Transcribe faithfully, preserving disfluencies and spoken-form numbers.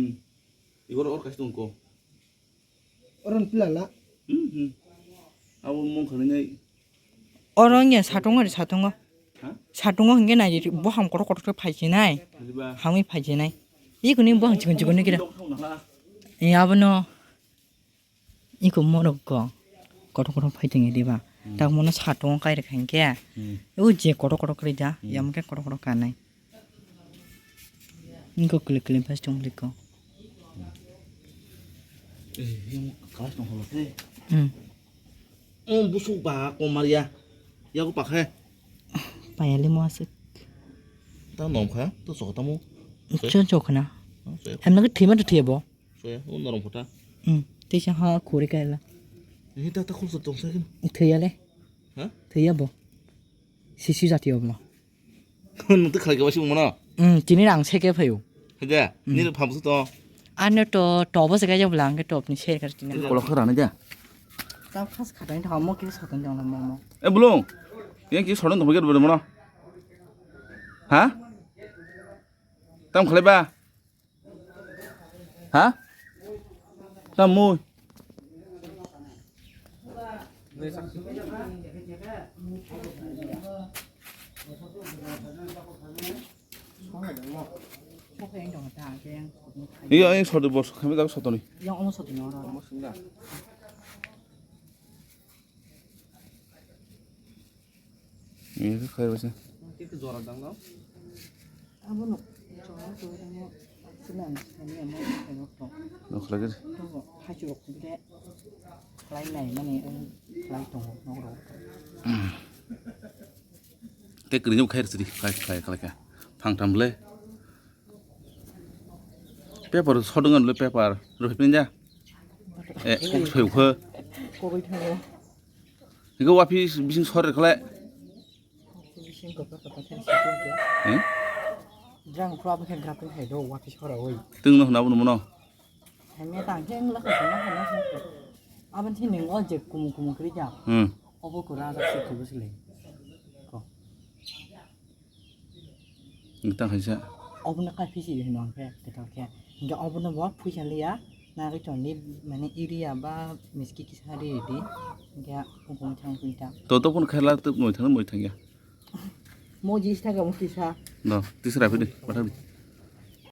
Hmm. Igor or kaisa tongko. Oron pilala. Hmm, hmm. Abo mong khanai. Oro wngya satungo ri satungo. Ha? Satungo hingke nai ri, boham kotor kotor khe phai chinai. Haliba. Hamwi phai chinai. Ikuni boham chikon chikon ni kira. Dok thong nang la. E abono. Iko morok ko. Kotor kotor phai tong di ba. Hmm. Tak mono sa tongo kai rwkha hinkhe. Hmm. O je kotor kotor kwrwi da, hmm, yamo khe kotor kotor kanai. Niko klik klik pas tong liko. Eh, yang kelas tong holo teh. Hmm. Oh, busuk ba komar ya. Ya aku pakai. Payali mo asik. Ta nom kha, to sok tamu. Chon chok na. Em na thima to thiya bo. Soya, o norom kota. Hmm. Tisa ha khuri kaila. Ni ta ta khulsa tong sa kin. Thiya le. Ha? Thiya bo. Sisi jati obla. Nung tu khalai ka wasi mona. Hmm, chini rang seke phayo. Haja, hmm, ni phamsu to. Ano to, to bo seke jabla ang ke top ni share kar chini. Kolok khara na ja. Tau khas khata ni thamo ke sotan jong mo mo. Eh, bulung. Yang ki sotan to mo ke mana? Ha? Tam khalai ba? Ha? Tam mui. Iya, ini satu bos, kami tak satu nih. Yang omo satu nih orang. Ini tuh kayak macam. Itu juara dong, dong. Abo no, juara tuh, ini, senang, ini, ini, ini, ini. Nukhlagir. Tuh, haji waktu gede. Khlai nai mani, eh, khlai tongo, nok rok. Tei kwrwini bo khai rwchadi, khai, khai, khai, khai. Phang tam le. Paper sodwng ano le paper. Rwphai pini ja. Eh, kok phai ukho. Kogwi thango. Hiko wapi bising sor rwkhle. Bising kopor kopor thang sik ya. Eh? Drang khwa bwkhe grapin khai do wapi sora oi. Twng no hwnabo nung mano. Hanya tang khe wngla kha, wngla kha, wngla kha. Aboni sini o je kumu kumu kwrwi ja. Hmm. Obo kwra jak se kubu sile. Ko. Ngi tang khaisa. Obono kai phisi hino ang khe, kwtal khe. Hingke obono bo phuisa liya, nagwi tongdi, mane, urea ba miski kisa ri di. Hingke kumu kumu thang kwi ta. To, to, kun khaila, to, moi thang, moi thang ya. Mo jis thaga mo kisa. No, tisra phidi, pathar di.